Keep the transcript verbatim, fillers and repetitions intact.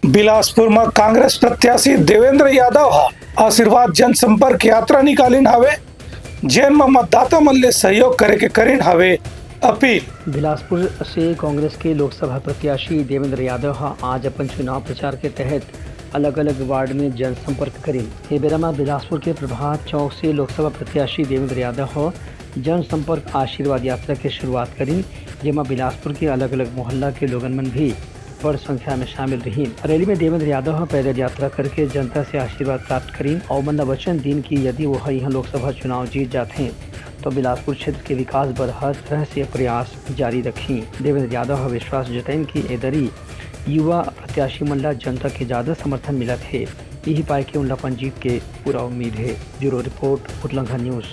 बिलासपुर म कांग्रेस प्रत्याशी देवेंद्र यादव ह आशीर्वाद जनसंपर्क यात्रा निकालिन हावे, जेन म मतदाता मन ले सहयोग करे के करिन हावे अपील। बिलासपुर से कांग्रेस के लोकसभा प्रत्याशी देवेंद्र यादव ह आज अपन चुनाव प्रचार के तहत अलग-अलग वार्ड में जनसंपर्क करिन। ये बेरा म बिलासपुर के प्रभात चौक से लोकसभा प्रत्याशी देवेंद्र यादव ह जनसंपर्क आशीर्वाद यात्रा के शुरुआत करिन, जेमा बिलासपुर के अलग-अलग मोहल्ला के लोगन मन भी बड़ संख्या में शामिल रहिन। रैली में देवेंद्र यादव ह पैदल यात्रा करके जनता से आशीर्वाद प्राप्त करिन अउ मन ल वचन दीन कि यदि वो ह इहां लोकसभा चुनाव जीत जाथे, तो बिलासपुर क्षेत्र के विकास बर हर तरह से प्रयास जारी रखही। देवेंद्र यादव ह विश्वास जतइन कि ए दरी युवा प्रत्याशी मन ल जनता के ज्यादा समर्थन मिलत हे, यही पाय के उन ल अपन जीत के पूरा उम्मीद हे। ब्यूरो रिपोर्ट, उतलंघा न्यूज।